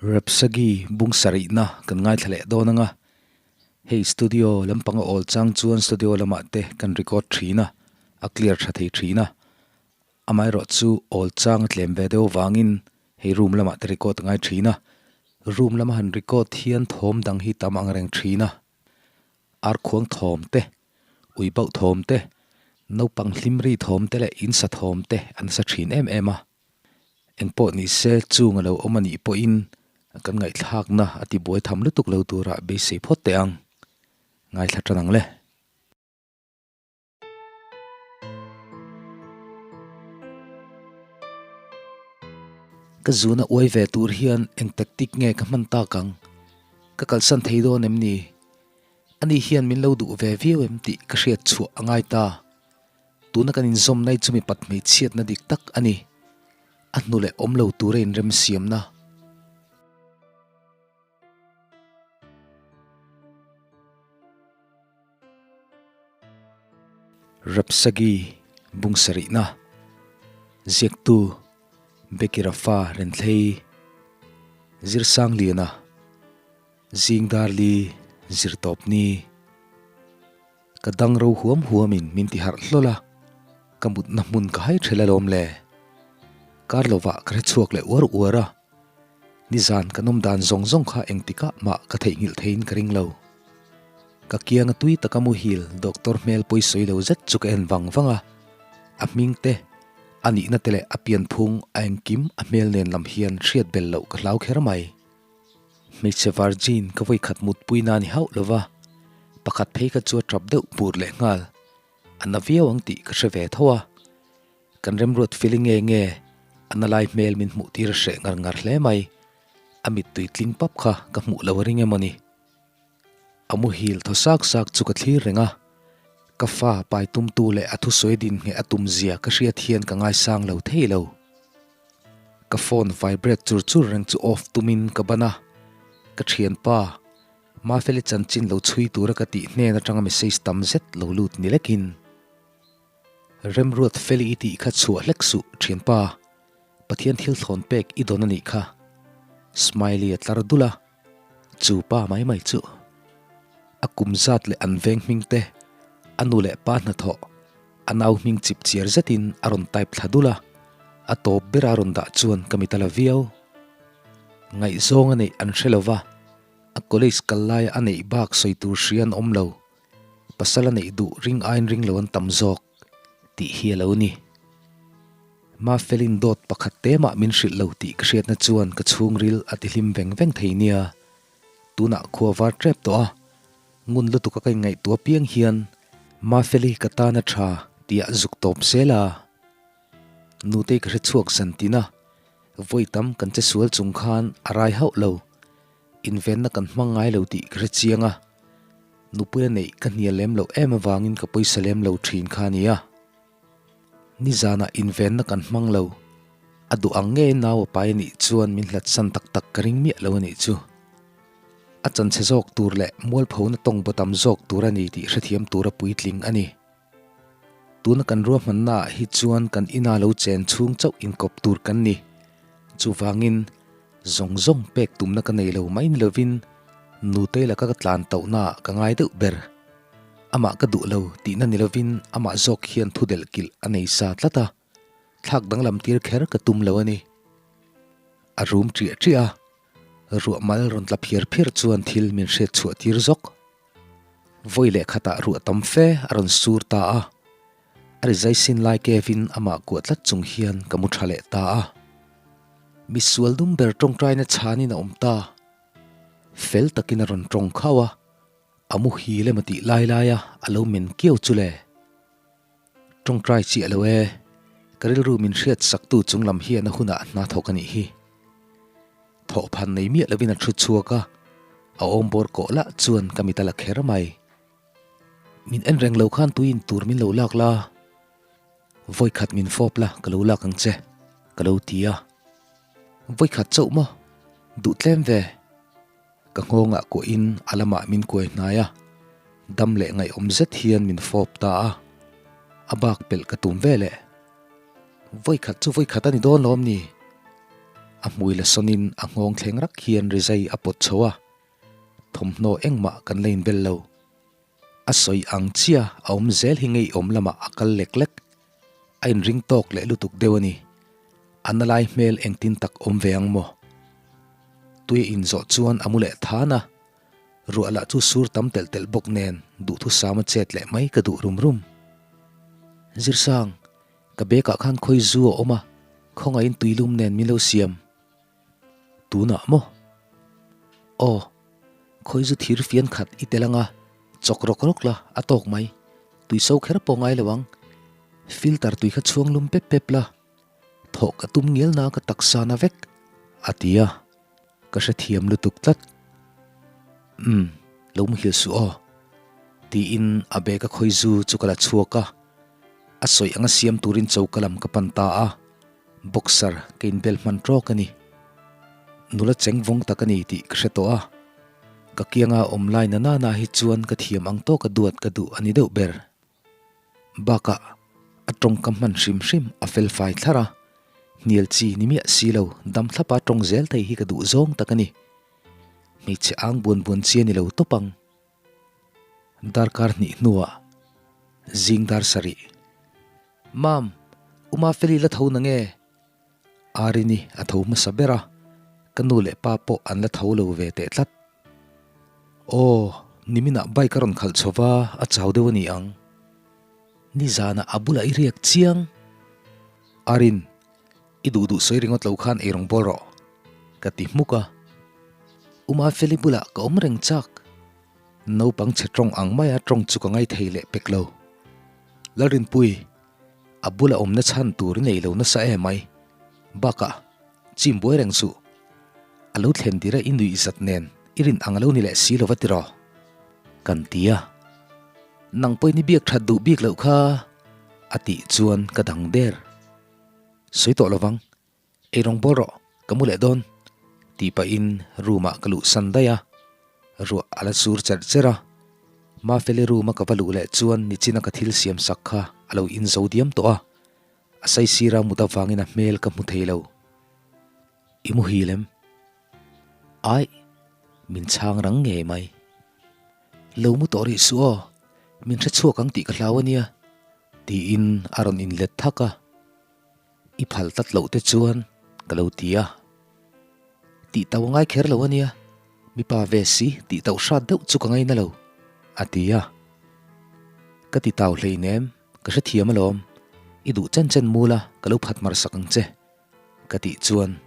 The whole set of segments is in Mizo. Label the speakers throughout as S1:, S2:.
S1: Rapsagi bung sarihna kan ngaithla leh dawn anga, hei studio lampanga awl chang chuan studio lamah te kan record thin a, a clear tha thei thin a. Amaherawh chu awl chang a tlem ve deuh avangin hei room lamah te record a ngai thin a, room lama han record hian thawm dang hi tam ang reng thin a, arkhuang thawm te, ui bauh thawm te, naupang hlim ri thawm te leh insa thawm te an sa thin em em a. Engpawh ni se chung a lo awm a nih pawhin kan ngaihthlakna a tibuai tham lutuk lo turah beisei phawt teh ang. Ngaithla tan ang le. Ka zuna uai ve tur hian eng tactic nge ka hman tak ang? Ka kalsan thei dawn em ni? Ani hian min lo duh ve viau em tih ka hriat chhuah a ngai ta. Tuna kan inzawm nai chu mipat hmeichhiatna dik tak a ni. A hnu leh awm lo tura inremsiamna. Rapsagi bung sarihna ziaktu Becky Rafa Renthlei Zirsangliana Zing Darli Zirtawpni Ka dang ro huam huamin min ti harh hlawl a, ka mutna hmun ka hai ṭhel alawm le. Kar lovah ka hre chhuak leh uar uar a, nizan kan awm dan zawng zawng kha engtikah mah ka theihnghilh theiin ka ring lo. Ka kianga tui taka muhil doctor hmel pawi sawi lo zet chu ka en vang vang a, a hming te, a nihna te leh a pianphung a engkim a hmel nen lam hian hriat bel loh ka hlau kher mai. Hmeichhe virgin ka vawi khat mutpui na ni hauh lova, pakhat phei kha chu a tap deuh bur leh nghal. A na viau ang tih ka hre ve tho a. Kan remruat feeling nge nge a na lai hmel min hmuh tir a hreh ngar ngar hle mai. A mittui tling pap kha ka hmuh lo a ring emaw ni. A muhil thaw sak sak chu ka thlir reng a. Ka fa pai tumtu leh a thusawi din ngheh a tum zia ka hriat hian ka ngaisang lo thei lo. Ka phone vibrate chur chur reng chu off tumin ka ban a, ka thianpa Mafeli chanchin lo chhui tura ka tih hnen atanga message tam zet lo lut ni lekin, Remruat Feli i tih kha chhuah hlek suh thianpa, Pathian thil thlawn pek i dawn a nih kha. Smiley a tlar dul a, chu pa mai mai chu. A kum zat leh an veng hming te, a nu leh pa hnathawh, A nau hming chip chiar zetin a rawn type thla dul a, a tawp bera a rawn dah chuan ka mit a la viau. Ngaihzawng a neih an hre lo va, a college kal laia a neih bak sawi tur hria an awm lo. Pasal a neih duh ring aiin ring lo an tam zawk tih hi a lo ni. Mafelin dawt pakhat te mah min hrilh lo tih ka hriatna chuan ka chhungril a ti hlim veng veng thei nia. Tunah khua var tep tawh a, Ngun lutuk a ka inngaihtuah piang hian Mafeli ka tan a tha tih a zuk tawp zel a. Nutei ka hre chhuak zan tin a, vawi tam kan che sual chung khan a rai hauh lo. Invenna kan hmang ngai lo tih ka hre chiang a, nupui a neih ka hnial lem loh em avangin ka pawisa lem lo thin kha a nia. Nizanah invenna kan hmang lo, a duh ang ngei nau a pai a nih chuan min hlatsan tak tak ka ring miah lo a nih chu. A chanchhe zawk tur leh mualphona tawng baw tam zawk tur a ni tih hrethiam tura puitling a ni. Tuna kan ruahmannaah hi chuan kan ina lo chen chhung chauh inkawp tur kan ni. Chuvangin, zawng zawng pek tumna ka nei lo mai ni lovin nutei laka ka tlan tauhnaah ka ngai deuh ber. Amah ka duh lo tihna ni lovin amah zawk hian thu delh kilh a nei sa tlat a, thlak danglam tir kher ka tum lo a ni. A rum ṭiah ṭiah a. Ruah mal rawn tla phiar phiar chuan thil min hriat chhuah tir zawk. Vawi leh khatah ruah tam fe a rawn sur ta a, a ri zai sin lai kevin amah kuah tlat chung hian ka mu tha leh ta a. Misual dum ber tawngtaina chhanin a awm ta. Fel takin a rawn tawng khauh a, a muhil emaw tih lai laia a lo men kiau chu le. Tawngtai chiah lo e, ka rilru min hriat saktu chung lam hian a hunah hna thawk a nih hi. Thawhphan nei miah lovin a thu chhuak a, a awm bawr kawh lah chuan ka mit a la kher mai. Min en reng lo khan tuiin tur min lo lak la, vawikhat min fawp la ka lo lak ang che, ka lo ti a. Vawikhat chauh maw? Duh tlem ve. Ka nghawngah kuahin a lamah min kuai hnai a, dam leh ngaihawm zet hian min fawp ta a, a bak pelh ka tum ve leh. Vawikhat chu vawikhat a ni dawn lawm ni? A hmui la sawnin a nghawng thleng rak hian rizai a pawt chho a, thawmhnaw engmah kan la inbel lo. A sawi ang chiah a awm zel hi ngeiawm lamah a kal lek lek. A inring tawk leh lutuk deuh a ni. A na lai hmel engtin tak awm ve ang maw? Tui a inzawh chuan a mu leh than a, ruah lah chu sur tam telh telh bawk nen duhthusam a chet leh mai ka duh rum rum. Zirsang, ka bag ah khan khawi zu a awm a, khawngaihin tuilum nen min lo siam. Tunah maw? Aw, khawi zu thir fian khat i tel anga, chawk rawk rawk la, a tawk mai. Tui so kher pawh ngai lo ang. Filter tui kha chhuang lum pep pep la, thawh ka tum ngial na ka taksa na vek, a ti a. Ka hrethiam lutuk tlat. Umm, lo muhil suh aw, tiin a bag a khawi zu chu ka la chhuak a. A sawi anga siam turin choka lam ka pan ta a. Boxer ka inbel hman tawk a ni. Nula cheng vawng tak a ni tih ka hre tawh a. Ka kianga awm lai na nana hi chuan ka thiam ang tawka duat ka duh a ni deuh ber. Bakah a tawngkam hman hrim hrim a fel fai thlar a, hnial chi ni miah si lo dam thlapa tawng zel thei hi ka duh zawng tak a ni. Hmeichhe ang buan buan chi a ni lo tawp ang. Darkar hnih hnuah zing dar sarih. Mam, U Mafeli la tho na nge? Arini a tho hmasa ber a, ka nu leh pa pawh an la tho lo ve teh tlat. Aw, niminah bike a rawn khalh chho va, a chau deuh a ni ang. Nizanah a bulah i riak chiang. Arin, i duh duh sawi ringawt lo khan eirawng bawl rawh, ka ti hmuk a. U Mafeli bulah ka awm reng chak. Naupang chhe tawng ang maia tawng chu ka ngaithei leh pek lo. Lalrinpui, a bula awmna chhan tur i nei lo nasa em mai. Bakah, chim buai reng suh. A lo thlen dira i nuih zat nen i rin ang a lo ni leh si lo va ti rawh. Kan ti a. Nang pawhin i biak that duh bik loh kha, a tih chuan ka dang der. Sawi tawh lovang. Ei rawng bawl rawh, ka mu leh dawn, tih pahin room ah ka luh san daih a, ruah a la sur cherh cherh a. Mafeli room a ka va luh leh chuan nichina ka thil siam sak kha a lo in zo diam tawh a, a saisira mut avangin a hmel ka hmu thei lo. I muhil em? Aih, min chhang rang ngei mai. Lo mu tawh rih suh aw, min hrechhuak ang tih ka hlau a nia, tiin a rawn inlet thak a. I phal tlat loh te chuan ka lo ti a. Tih tauh a ngai kher lo a nia, mipa ve si tih tauh hrat deuh chu ka ngaina lo, a ti a. Ka ti tau hleinem, ka hrethiam alawm, i duh chen chen mul a ka lo phat mar sak ang che, ka tih chuan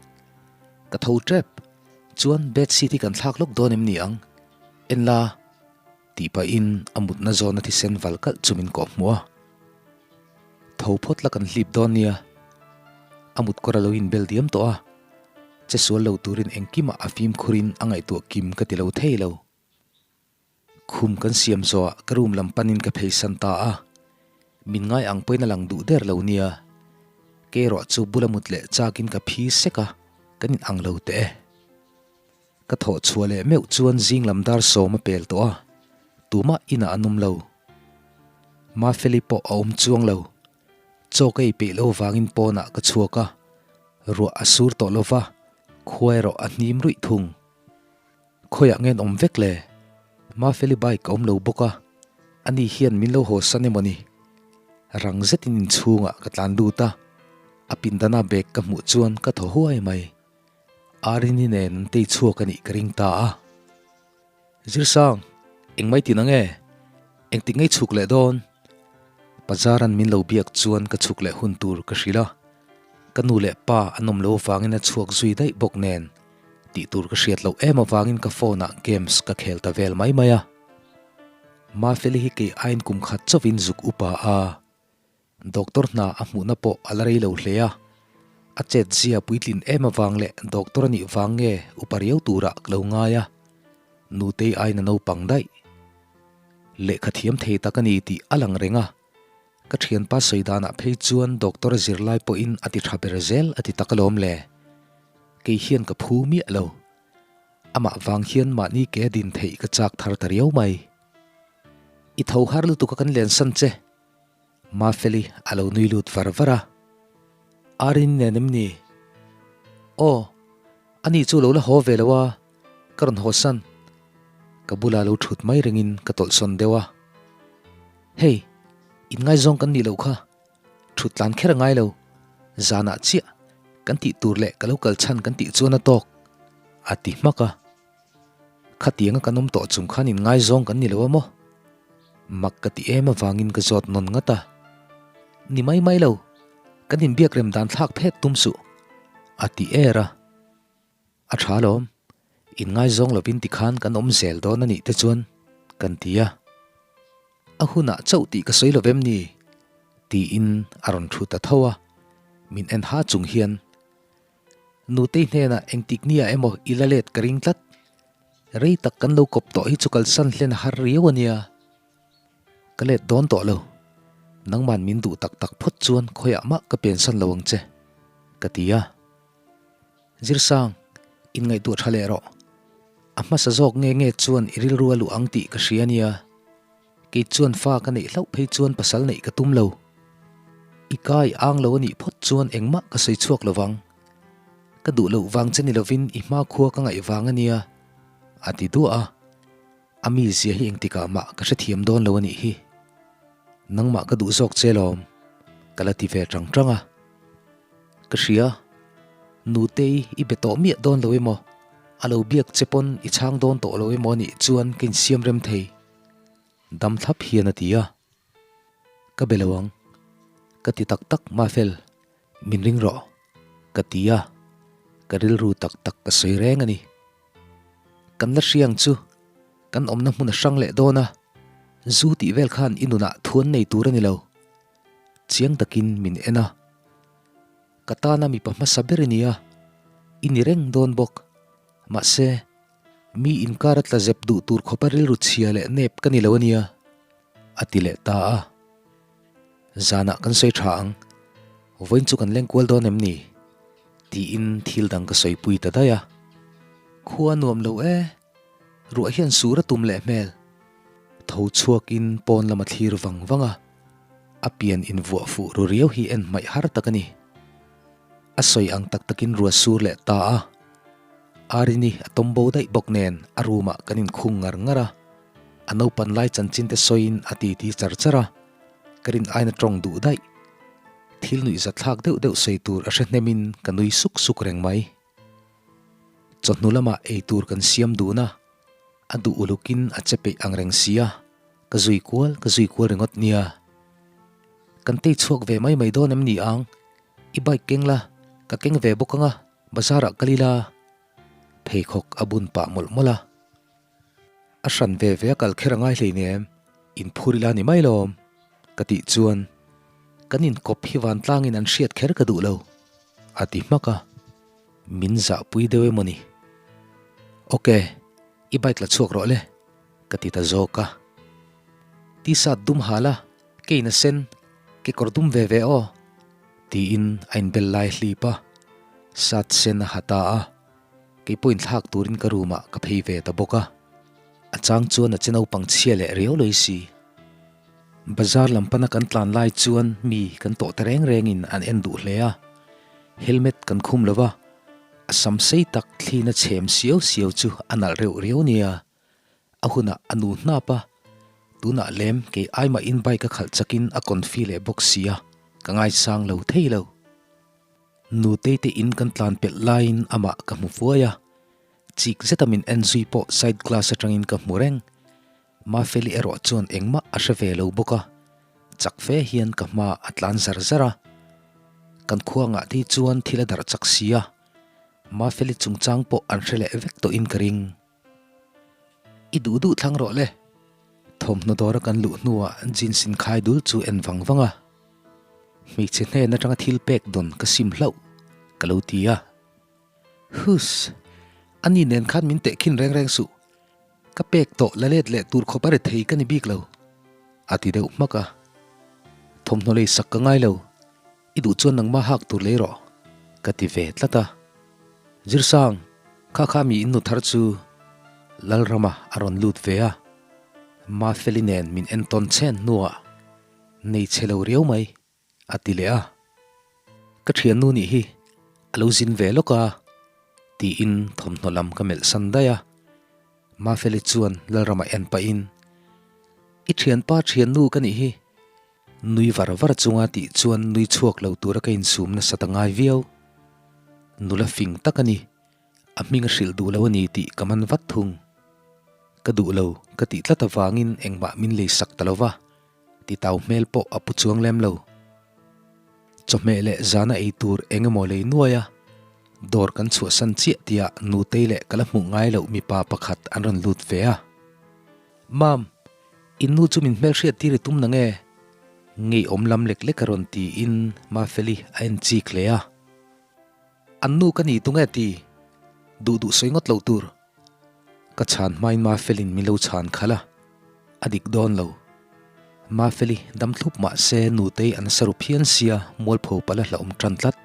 S1: ka tho tep. Chuan bedsheet hi kan thlak lawk dawn em ni ang? En la. Tih pahin a mutna zawna thisen val kalh chu min kawh hmuh a. Tho phawt la kan hlip dawn nia. A mut kawr a lo inbel diam tawh a. Che sual lo turin engkimah a fimkhurin a ngaihtuah kim ka ti lo thei lo. Khum kan siam zawhah ka room lam panin ka pheisan ta a. Min ngai ang pawhin a lang duh der lo nia. Kei erawh chu bula mut leh chakin ka phi sek a, kan in ang lo teh e. Ka thawh chhuah leh meuh chuan zing lam dar sawm a pel tawh a, tumah inah an awm lo. Mafeli pawh a awm chuang lo. Chaw ka ei peih lo vangin pawnah ka chhuak a, ruah a sur tawh lo va, khua erawh a hnim ruih thung. Khawiah nge an awm vek le? Mafeli bike a awm lo bawk a, ani hian min lo haw san emaw ni? Rang zetin inchhungah ka tlan lut a, a pindana bag ka hmuh chuan ka thaw huai mai. Arini nen an tei chhuak a nih ka ring ta a. Zirsang, engmai ti nang e? Engtik ngei chhuk leh dawn? Pazaran min lo biak chuan ka chhuk leh hun tur ka hrilh a. Ka nu leh pa an awm lo avangin a chhuak zui daih bawk nen tih tur ka hriat loh em avangin ka phone ah games ka khel ta vel mai mai a. Mafeli hi kei aiin kum khat chauhin zuk upa a. Doctor hna a hmuhna pawh a la rei lo hle a, a chet zia puitlin em avang leh doctor a nih vang nge upa riau turah ka lo ngai a, nutei aiin a naupang daih. Lehkha thiam thei tak a ni tih a lang reng a, ka thianpa sawi danah phei chuan doctor a zirlai pawhin a ti tha ber zel a ti tak alawm le. Kei hian ka phu miah lo. Amah vang hian mahni ke a din theih ka chak thar ta riau mai. I tho har lutuk a kan lensan che. Mafeli a lo nui lut var var a. Arin nen em ni? Aw. Ani chu lo la haw ve lo a, ka rawn haw san. Ka bula lo thut mai ringin ka tawlhsawn deuh a. Hei, inngaizawng kan nih loh kha. Thut tlan kher a ngai lo. Zanah chiah kan tih tur leh ka lo kal chhan kan tih chuan a tawk, a ti hmak a. Khatianga kan awm tawh chung khan inngaizawng kan ni lo a maw? Mak ka ti em avangin ka zawt nawn ngat a. Ni mai mai lo, kan inbiak rem dan thlak phet tum suh, a ti er a. A tha alawm, inngaizawng lovin tikhan kan awm zel dawn a nih te chuan kan ti a. A hunah chauh tih ka sawi lovem ni? tiin a rawn thu ta tho a, min en ha chung hian Nutei hnenah engtik nia emaw i la let ka ring tlat. Rei tak kan lo kawp tawh hi chu kalsan hlen a har riau a nia. Ka let dawn tawh lo. Nangman min duh tak tak phawt chuan khawiah mah ka pensan lo ang che, ka ti a. Zirsang, inngaihtuah tha leh rawh. A hmasa zawk nge nge chuan i rilru a luh ang tih ka hria a nia. Kei chuan fa ka neih hlauh phei chuan pasal neih ka tum lo. I kai ang lo a nih phawt chuan engmah ka sawi chhuak lo vang. Ka duh loh vang che ni lovin i hmakhua ka ngaih vang a nia, a ti duah a. A mizia hi engtikah mah ka hrethiam dawn lo a nih hi. Nangmah ka duh zawk che lawm, ka la ti ve tang tang a. Ka hria, Nutei i be tawh miah dawn lo emaw, a lo biak che pawn i chhang dawn tawh lo emaw nih chuan ka insiam rem thei. Dam thlap hian a ti a. Ka be lo ang, ka ti tak tak Mafel, min ring rawh, ka ti a, ka rilru tak tak ka sawi reng a ni. Kan la hriang chu kan awmna hmun a hrang leh dawn a, zu tih vel khan i nunah thuan nei tur a ni lo. Chiang takin min en a, ka tana mipa hmasa ber i ni a, i ni reng dawn bawk. Mahse, mi inkar a tla zep duh tur khawpa rilru chhia leh nep ka ni lo a nia, a ti leh ta a. Zanah kan sawi tha ang, vawiin chu kan leng kual dawn em ni? Tiin thil dang ka sawipui ta daih a. Khua nuam lo e, ruah hian sur a tum leh hmel. Tho chhuakin pawn lama thlir vang vang a, a pian invuah fuh ru riau hi en hmaih har tak a ni. A sawi ang tak takin ruah sur leh ta a, Arini a tawm bo daih bawk nen a room ah kan inkhung ngar ngar a, a naupan lai chanchin te sawiin a titi char char a, ka rin aina tawng duh daih. Thil nuih zathlak deuh deuh sawi tur a hre hnemin ka nui suk suk reng mai. Chawhnu lamah ei tur kan siam dun a, a duh ulukin a che peih ang reng si a, ka zui kual ka zui kual ringawt nia. Kan tei chhuak ve mai mai dawn em ni ang? I bike keng la, ka keng ve bawk ang a, bazar ah kal ila. Pheikhawk a bun pah mawlh mawlh a. A hran ve ve a kal kher a ngai hleinem, inphur ila ni mai lawm, ka tih chuan kan inkawp hi vantlangin an hriat kher ka duh lo, a ti hmak a, min zahpui deuh emaw ni. Ok, i bike la chhuak rawh le, ka ti ta zawk a. T-shirt dum hal a, kein a sen, kekawr dum ve ve aw, tiin a inbel lai hlip a, shirt sen a ha ta a. Kei pawhin thlak turin ka room ah ka phei ve ta bawk a, a chang chuan a che naupang chhia leh riau loi si. Bazar lam pana kan tlan lai chuan mi kan tawh ta reng rengin an en duh hle a, helmet kan khum lo va, a sam sei tak thlina chhem siau siau chu a nalh reuh riau nia. A hunah a nu hnap a, tunah lem kei aimahin bike a khalh chakin a confi leh bawk si a, ka ngaisang lo thei lo. Nutei te in kan tlan pelh laiin amah ka hmu fuai a, chik zeta min en zui pawh side glass atangin ka hmu reng. Mafeli erawh chuan engmah a hre ve lo bawk a, chak fe hian ka hma a tlan zar zar a. Kan khua ngah te chuan thil a darh chak si a, Mafeli chungchang pawh an hre leh vek tawhin ka ring. I duh duh thlang rawh le. Thawmhnaw dawra kan luh hnuah jeans inkhai dul chu en vang vang a. Hmeichhe hnen atanga thil pek dawn ka sim hlauh ka lo ti a. Huss! Ani nen khan min tehkhin reng reng suh. Ka pek tawh la let leh tur khawp a ri thei ka ni bik lo, a ti deuh hmak a. Thawmhnaw lei sak ka ngai lo, i duh chuan nangmah hak tur lei rawh, ka ti ve tlat a. Zirsang, kha kha mi innu thar chu Lalrama a rawn lut ve a, Mafeli nen min entawn chhen hnuah Nei chhe lo riau mai, a ti leh a. Ka thiannu nih hi a lo zin ve lawk a. Tiin thawmhnaw lam ka melh san daih a. Mafeli chuan Lalrama en pahin, I thianpa thiannu ka nih hi. Nui var var chunga tih chuan nui chhuak lo tura ka insum nasa ta ngai viau. Nula fing tak a ni. A hming a hrilh duh lo a ni tih ka man vat thung. Ka duh lo ka tih tlat avangin engmah min lei sak ta lo va, titau hmel pawh a pu chuang lem lo. Chawhmeh leh zana ei tur eng emaw lei nuai a, dawr kan chhuahsan chiah tihah Nutei leh ka la hmuh ngai loh mipa pakhat an rawn lut ve a. Mam, in nu chu min hmelhriat tir i tum na nge? Ngeiawm lam lek lek a rawn tiin Mafeli a en chik hle a. An nu ka ni tunge ti? Duh duh sawi ngawt loh tur. Ka chhan hmain Mafelin min lo chhan khalh a, a dik dawn lo. Mafeli dam thlup mah se nutei an sa ru phian sia mualpho pala hlauhawm tan tlat.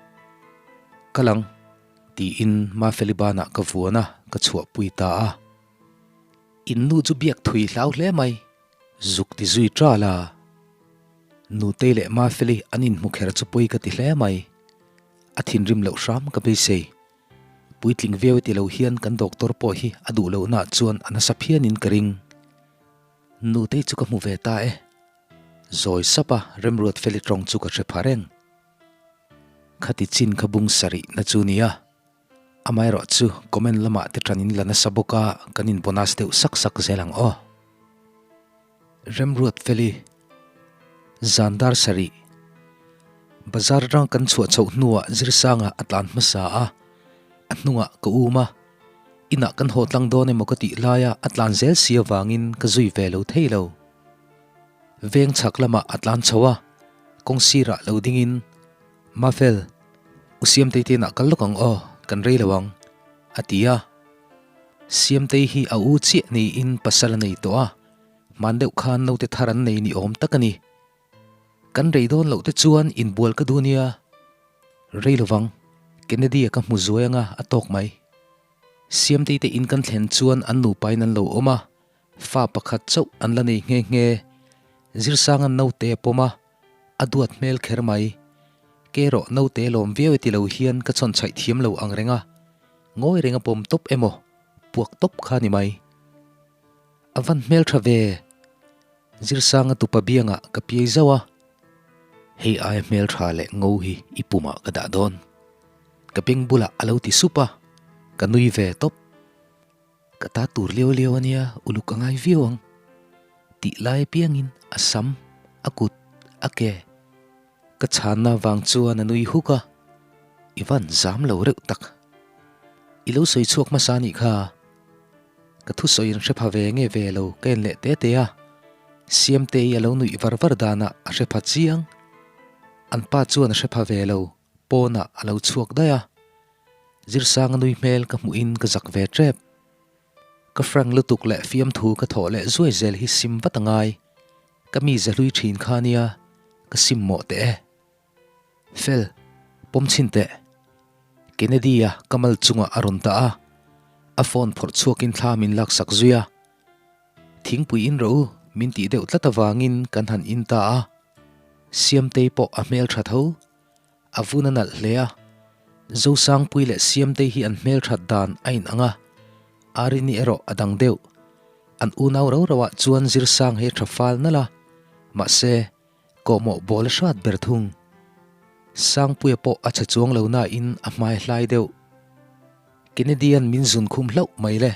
S1: Kal ang, tiin Mafeli banah ka vuan a, ka chhuahpui ta a. In nu chu biak thui hlau hle mai, zuk ti zui ṭal a. Nutei leh Mafeli an inhmu kher chu pawi ka ti hle mai. A thinrim loh hram ka beisei. Puitling viau ti lo hian kan doctor pawh hi a duh lohnaah chuan a nasa phianin ka ring. Nutei chu ka hmu ve ta e. Zawi sap a Remruat Feli tawng chu ka hre pha reng. Khati chin kha bung sarih na chu nia. Amaherawh chu comment lamah te ṭan in la nasa bawk a, kan in bonus deuh sak sak zel ang aw. Remruat Feli, Zan dar sarih, Bazar atang kan chhuah chhoh hnuah Zirsanga a tlan hmasa a, a hnungah ka um a, inah kan haw tlang dawn emaw ka tih laia a tlan zel si avangin ka zui ve lo thei lo. Veng chhak lamah a tlan chho a, kawng sirah lo dingin, Mafel, u Siamtei te inah kal lawk ang aw, kan rei lo ang, a ti a. Siamtei hi a u chiah niin pasal a nei tawh a, hman deuh khan naute thar an nei ni awm tak a ni. Kan rei dawn loh te chuan inbual ka duh nia. Rei lovang, Kennedy-a ka hmu zuai anga a tawk mai. Siamtei te in kan thlen chuan an nupain an lo awm a, fa pakhat chauh an la nei nghe nghe. Zirsanga'n naute a pawm a, a duat hmel kher mai. Ke erawh naute lawm viau e ti lo hian ka chhawnchhaih thiam lo ang reng a. Ngawi reng a pawm tawp emaw, puak tawp kha ni mai. A van hmel tha ve. Zirsanga tupa biangah ka piai zauh a, hei aia hmel tha leh ngo hi i pumah ka dah dawn. Ka beng bulah a lo ti sup a, ka nui ve tawp. Ka ta tur liau liau a nia, uluk a ngai viau ang. Tih lai apiangin a sam, a kut, a ke. Ka chhanna vang chuan a nui huk a, I van zam lo reuh tak. I lo sawi chhuak hmasa nih kha. Ka thusawi an hre pha ve nge ve lo ka en leh te te a, Siamtei a lo nuih var var danah a hre pha chiang. An pa chuan a hre pha ve lo, pawnah a lo chhuak daih a. Zirsanga nui hmel ka hmuhin ka zak ve tep. Ka frank lutuk leh fiamthu ka thawh leh zuai zel hi sim vat a ngai. Ka mi za hlui thin kha nia, ka sim mawh teh e. Fel, pawm chhin teh. Kennedy-a ka mal chungah a rawn dah a, a phone phawrh chhuakin thla min laksak zui a. Thingpui in rawh u, min tih deuh tlat avangin kan han in ta a. Siamtei pawh a hmel tha tho. A vun a nalh hle a. Zosangpui leh Siamtei hi an hmel that dan a inang a, Arini erawh a dang deuh. An unau rau rauah chuan Zirsang hi a tha fal nalh a, mahse, kawhmawh bawl a hrat ber thung. Sangpuia pawh a chhe chuang lo nain a hmai hlai deuh. Kennedy-a'n min zun khum hlauh mai le.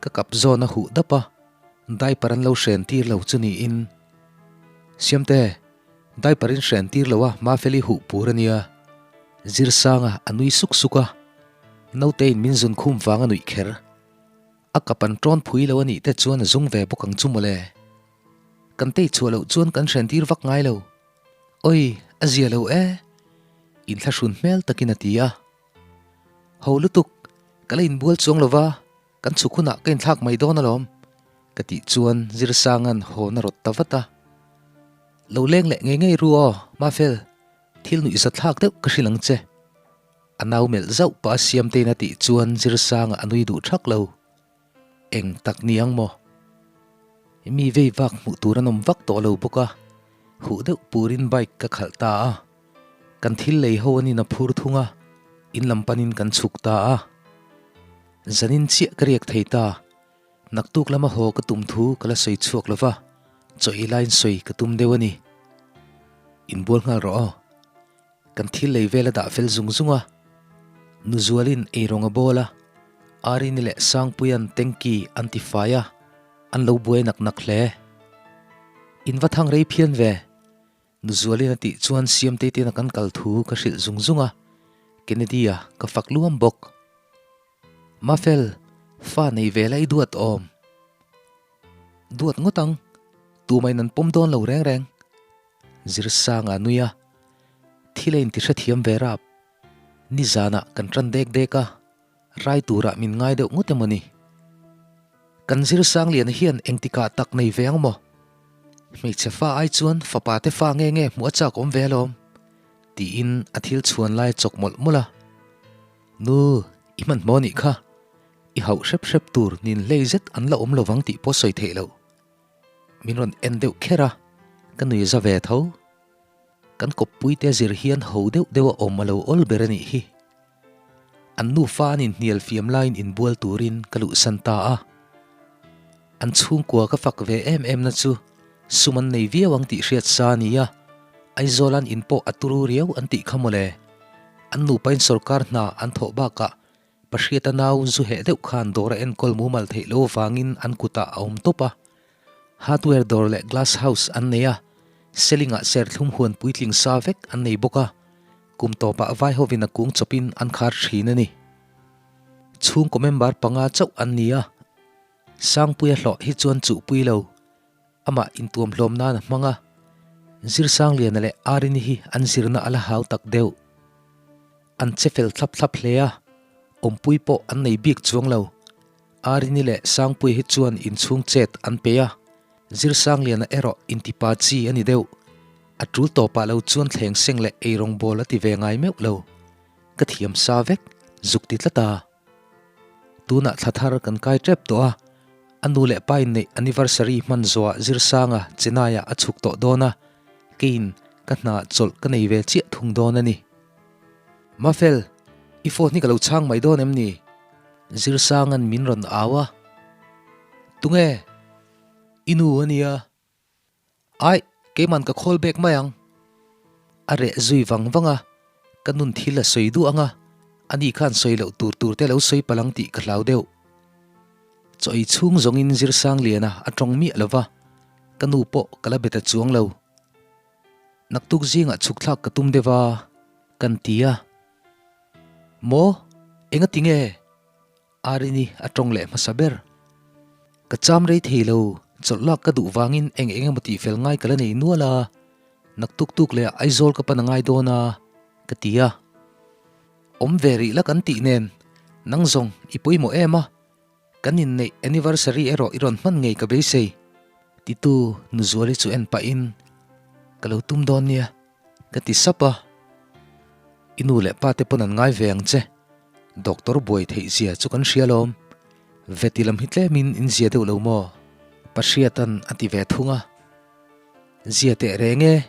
S1: Ka kap zawn a huh dap a, diaper an lo hren tir lo chu niin. Siamte, diaper in hren tir lo a Mafeli huh pur a nia. Zirsanga a nui suk suk a, Nautein min zun khum vang a nuih kher. A kap an tawn phui lo a nih te chuan a zung ve bawk ang chu mawle. Kan tei chhuah loh chuan kan hren tir vak ngai lo. Oi, a zia lo e. Inthlahrun hmel takin a ti a. Ho lutuk, ka la inbual chuang lo va, kan chhuk hunah ka inthlak mai dawn alawm, ka tih chuan Zirsanga'n hawn a rawt ta vat a. Lo leng leh ngei ngei ru aw, Mafel, thil nuihzathlak deuh ka hrilh ang che. A nau melh zauh pah a Siamtein a tih chuan Zirsanga a nui duh thak lo. Eng tak ni ang maw? Mi vei vak hmuh tur an awm vak tawh lo bawk a, huh deuh purin bike ka khalh ta a. Kan thil lei ho anin a phur thung a, in lam panin kan chhuk ta a. Zanin chiah ka riak thei ta. Naktuk lama haw ka tum thu ka la sawi chhuak lo va, chaw ei laiin sawi ka tum deuh a ni. Inbual nghal rawh aw. Kan thil lei vel a dah fel zung zung a. Nuzualin eirawng a bawl a, Arini leh Sangpuia'n tanky an ti fai a, an lo buai nak nak hle. In va thang rei phian ve. Nuzualin a tih chuan Siamtei tena kan kal thu ka hrilh zung zung a, Kennedy-a ka fak luam bawk. Mafel, fa nei ve la i duat awm. Duat ngawt ang, tumahin an pawm dawn lo reng reng. Zirsanga a nui a, thil a inti hrethiam ve rap. Nizanah kan tan dek dek a, rai turah min ngai deuh ngawt emaw ni? Kan Zirsangliana hian engtikah tak nei ve ang maw? Hmeichhe fa ai chuan fapa te fa nge nge hmuh a chak awm ve alawm, tiin a thil chhuan lai a chawk mawlh mawlh a. Nu, i hmanhmawh nih kha. I hauh hrep hrep tur nin hlei zet an la awm lovang tih pawh sawi theih loh. Min rawn en deuh kher a, ka nui za ve tho. Kan kawppui te zir hian ho deuh deuh a awm a lo awl ber a nih hi. An nufa an inhnial fiam laiin inbual turin ka luhsan ta a. An chhungkua ka fak ve em em na chu sum an nei viau ang tih hriat sa a ni a, Aizawl an in pawh a turu riau an tih kha mawle. An nupain sawrkar hna an thawh bakah Pahriata nau zu heh deuh khan dawr a enkawl mumal theih lo avangin an kutah a awm tawp a. Hardware dawr leh glass house an nei a, Seling-ah serthlum huan puitling sa vek an nei bawk a, kum tawpah vai hovin a kung chawpin an khar thin a ni. Chhungkaw member panga chauh an ni a, Sangpuia hlawh hi chuan chuhpui lo, amah intuam hlawm nan a hmang a, Zirsangliana leh Arini hi an zirna a la hau tak deuh. An che fel thlap thlap hle a, awmpui pawh an nei bik chuang lo. Arini leh Sangpuia hi chuan inchhung chet an pe a, Zirsangliana erawh intipa chi a ni deuh. A tul tawpah lo chuan thleng seng leh eirawngbawl a ti ve ngai meuh lo. Ka thiam sa vek, zuk ti tlat a. Tunah thla thar kan kai tep tawh a, a nu leh pa in neih anniversary hman zawhah Zirsanga Chennai-ah a chhuk tawh dawn a, keiin ka hna chawlh ka nei ve chiah thung dawn a ni. Mafel, i phone hi ka lo chhang mai dawn em ni? Zirsanga'n min rawn au a. Tunge? I nu a nia. Aih, keiman ka khawl bek mai ang. A reh zui vang vang a, ka nun thil a sawi duh ang a, ani khan sawi loh tur tur te lo sawi palh ang tih ka hlau deuh. Chaw ei chhung zawngin Zirsangliana a tawng miah lo va, ka nu pawh ka la be ta chuang lo. Naktuk zingah chhuk thlak ka tum deuh a, kan ti a. Maw? Engati nge? Arini a tawng leh hmasa ber. Ka cham rei thei lo, chawlh lak ka duh vangin eng eng emaw tih fel ngai ka la nei nual a, naktuk tuk leh Aizawl ka pan a ngai dawn a, ka ti a. Awm ve rih la kan tih nen, nang zawng i pawimawh em a, kan inneih anniversary erawh i rawn hman ngei ka beisei, titu Nuzuali chu en pahin ka lo tum dawn nia, ka ti sap a. I nu leh pa te pawn an ngai ve ang che. Doctor buai theih zia chu kan hria lawm. Veti lam hi tlemin in zia deuh lo maw? Pahriata'n a ti ve thung a. Zia teh reng e,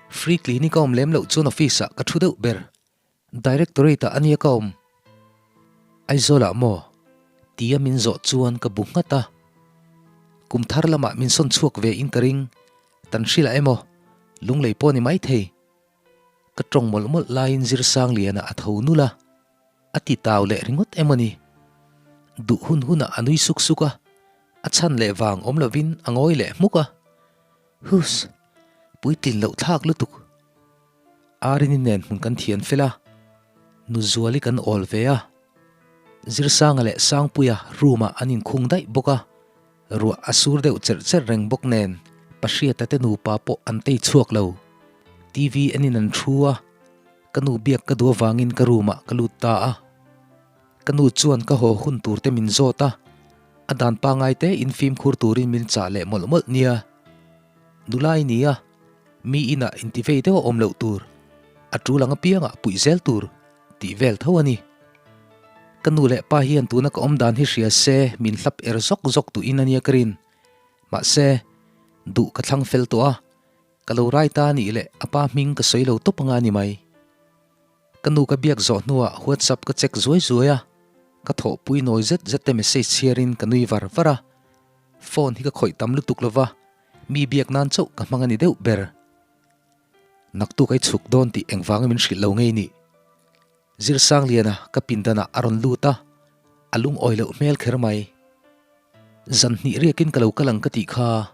S1: free clinic a awm lem loh chuan office ah ka thu deuh ber. Directorate ah ania ka awm. Aizawl ah maw? Tia min zawh chuan ka bu nghat a. Kum thar lamah min sawn chhuak ve in ka ring. Tan hrilh ah emaw? Lunglei pawh a ni maithei. Ka tawng mawlh mawlh laiin Zirsangliana a tho nul a, a ti tau leh ringawt em a ni. Duh hun hunah a nui suk suk a, a chhan leh vang awm lovin a ngawi leh hmuk a. Huss! Puitlin loh thlak lutuk. Arini nen hmun kan thian fel a, Nuzuali kan awl ve a. Zirsanga leh Sangpuia room-ah an inkhung daih bawk a. Ruah a sur deuh cherh cherh reng bawk nen Pahriata te nupa pawh an tei chhuak lo. TV enin an thu a, ka nu biak ka duh avangin ka room ah ka lut ta a. Ka nu chuan ka haw hun tur te min zawt a, a dan pangai te in fimkhur turin min chah leh mawlh mawlh nia. Nula i ni a, mi inah intivei deuh a awm loh tur, a tul ang apiangah puih zel tur. Tih vel tho a ni. Ka nu leh pa hian tuna ka awm dan hi hria se min hlap er zawk zawk duhin a nia ka rin. Mahse, duh ka thlang fel tawh a, ka lo rai ta a nih leh a pa hming ka sawi lo tawp anga ni mai. Ka nu ka biak zawh hnuah WhatsApp ka check zuai zuai a, Ka thawhpui nawi zet zet te message chhiarin ka nui var var a, phone hi ka khawih tam lutuk lova, mi biak nan chauh ka hmang a ni deuh ber. Naktuk ai chhuk dawn tih engvanga min hrilh lo ngei nih? Zirsangliana ka pindanah a rawn lut a, a lungawi loh hmel kher mai. Zan hnih riakin ka lo kal ang ka tih kha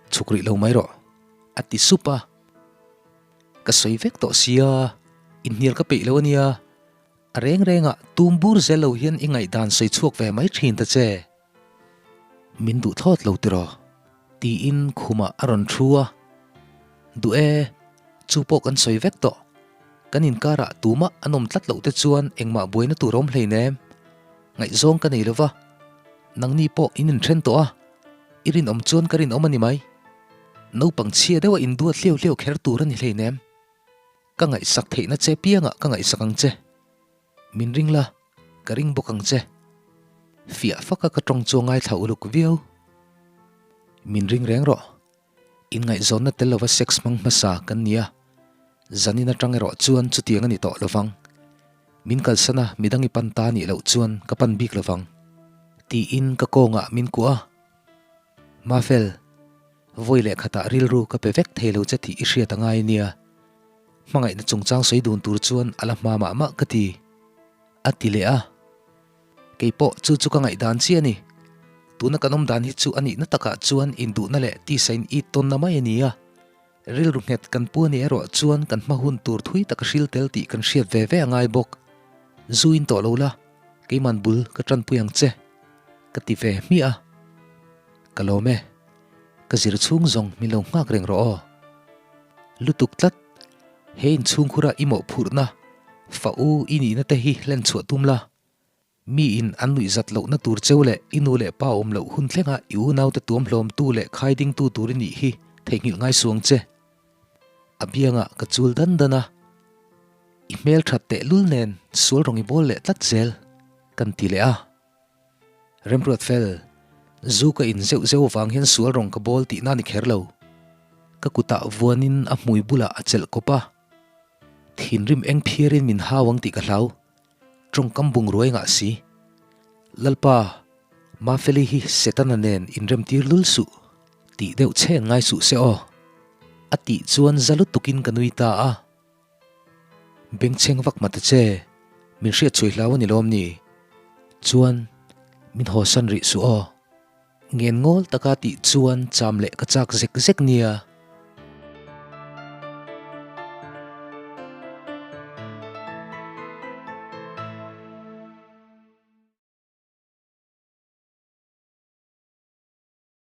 S1: chhuk rih lo mai rawh, a ti sup a. Ka sawi vek tawh sia, inhnial ka peih lo a nia. A reng rengah tum bur zel lo hian i ngaihdan sawi chhuak ve mai thin ta che. Min duh thlawt lo tiraw? Tiin khumah a rawn thu a. Duh e, chu pawh kan sawi vek tawh. Kan inkarah tumah an awm tlat loh te chuan engmah buaina tur a awm hleinem. Ngaihzawng ka nei lo va, nangni pawh in inthen tawh a, i rinawm chuan ka rinawm a ni mai. Naupang chhia deuha induat hliau hliau kher tur a ni hleinem. Ka ngaihsak theihna che piangah ka ngaihsak ang che. Min ring la, ka ring bawk ang che. Fiah faka ka tawng chu a ngaithla uluk viau. Min ring reng rawh. Inngaihzawnna tel lova sex hmang hmasa kan ni a, zanin atang erawh chuan chutiang a ni tawh lovang. Min kalsan a, midang i pan ta nih loh chuan ka pan bik lovang. Tiin ka kawngah min kuah a. Mafel, vawi leh khatah rilru ka pe vek thei lo che tih i hriat a ngai nia. Hmangaihna chungchang sawi dun tur chuan a la hma mah mah ka ti. A ti leh a. Kei pawh chu chu ka ngaihdan chiah a ni. Tuna kan awm dan hi chu a nihna takah chuan induhna leh tisa in it tawnna mai a ni a. Rilru nghet kan pu a nih erawh chuan kan hma hun tur thui tak a hril tel tih kan hriat ve ve a ngai bawk. Zu in tawh lo la, keiman bul ka tanpui ang che, ka ti ve hmiah a. Ka lawm e, ka zir chhung zawng min lo nghak reng rawh aw. Lutuk tlat, he inchhungkhura i mawhphurhna, fa u i nihna te hi hlen chhuah tum la. Mi in an nuih zat lohna tur cheu leh i nu leh pa awm loh hun thlenga i unaute tuam hlawmtu leh khai dingtu tur i nih hi theihnghilh ngai suang che. A biangah ka chul dan dan a, i hmel that teh lul nen sual rawng i bawl leh tlat zel kan ti leh a. Remruat fel, zu ka in zeuh zeuh avang hian sual rawng ka bawl tihna ni kher lo. Ka kutah vuanin a hmui bulah a chelh kawp a, thinrim eng phiarin min hau ang tih ka hlau. Tawngkam bungrua engah si? Lalpa, Mafeli hi Setana nen inremtir lul suh, tih deuh chhen ngai suh se aw. A tih chuan za lutukin ka nui ta a. Bengchheng vak mah ta che, min hriat chhuai hlau a ni lawm ni? Chuan, min hawsan rih suh aw. Ngen ngawl taka tih chuan cham leh ka chak zek zek nia.